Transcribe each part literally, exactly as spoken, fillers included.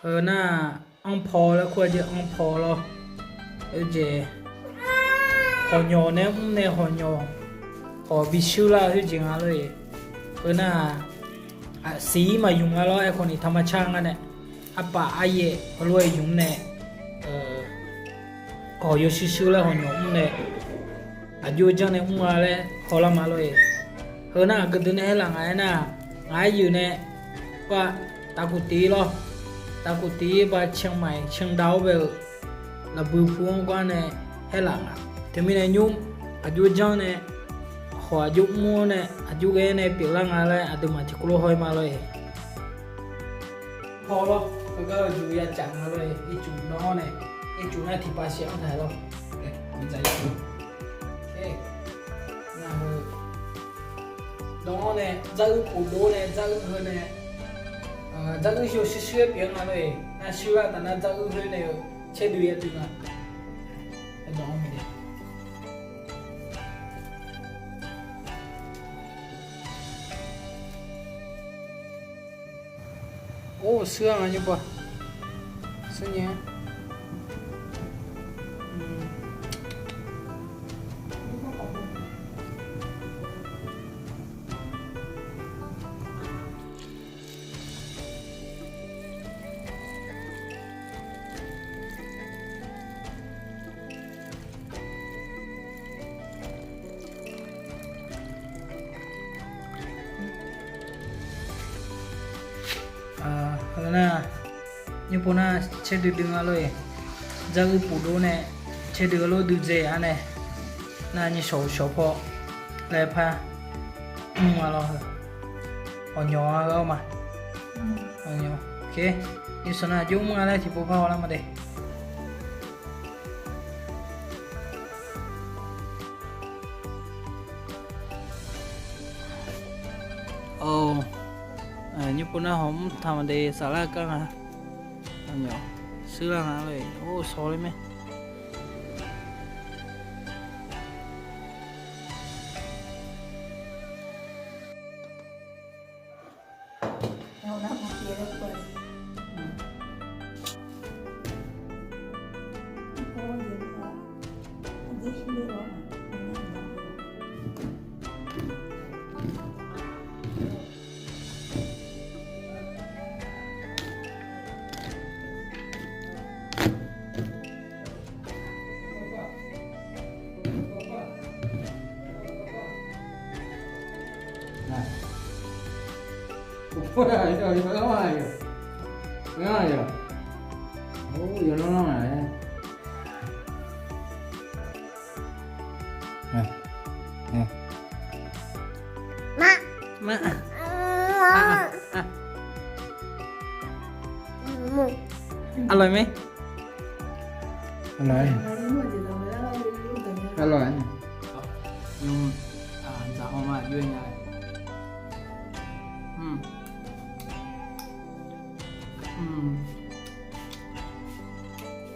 Heu nar, anrpaw laer kur-a jeq, anrpaw lawr. Heujeq hawqnyawq nae mr nae hawqnyawq, hawq bi shuir lar-eu khoerjeq nga lor-eq. Heu nar, siq-ir maqymq nga lawr, aerkhawf ni taqma car nga nae, arpaf aryaef heulof-aer ymq nae, hawq yawshuir shuir laer hawqnyawq mr nae, aqjox janr nae mr nga laer hawlar ma lor-eq. Heu nar aqgeu deuq nae haerlaf nga aernar, ngaq-aer yeuq nae, qa, taqkuq tiq-ir lawr. Taqkuq tiq-ir ba canmaiq candav-awr bae-euq lafbui pu-anr gar nae haerlaf nga. Teumirnae nymr aqjox janr nae, hawq aqjox mr-awr nae, aqjox ghae nae pyeuflar nga laer aqduimaf tiqkawv lof haw-ir ma lor-eq. Paw lawr, heugar-eu juq ya caf nga lor-eq. Ircuf nan-awr nae, ircuf nar tiqpav shaev-anr taq lawr. Nan-eu nan-awr nae, dzaruir pofdov nae, dzaruir heu nae, dzaruir yawshuir shuir-aer pyeuf-eu nga lor-eq. Nar shuir lar taf nar dzaruir khoer nae-eu caerdui ya dui nga. Or, shuir-a nga nymrpov. Shuir nya. Heu nar, nymrpov nar caerdui dui nga lor-eq. Dzaruir pofdov nae caerdui heulof duidzae-a nae, nar nymrshawq shawq paw laer par mr nga lawr heu. Hawqnyawq-a heu-awr ma. Nymrshawq nar aqjox mr nga laer tiqpov par hawlar ma de. Or, nymrpov nar hawq mr taq ma de, saflar kar nga. Shuir lar nga lor-eq. Or, shawq ler mae. Aqloq mae. Aqloq mae. Nymr, dzaq haw ma, jov nya.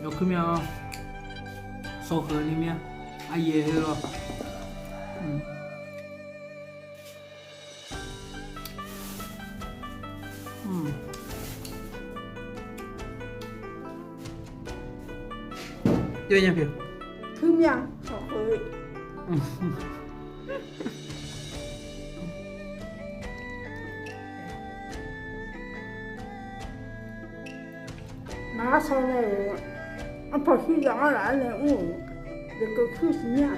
Yawkuir mya-awr, sawkhoeq ni mya, aryaef heu lawr. Jov nya pyeuf. Kuir mya, sawkhoeq. Ngaq-anr shaw nae-euq, arpawf shir yaf-anr laf-aer nae mr-euq, deuq keuv kuir siqnya.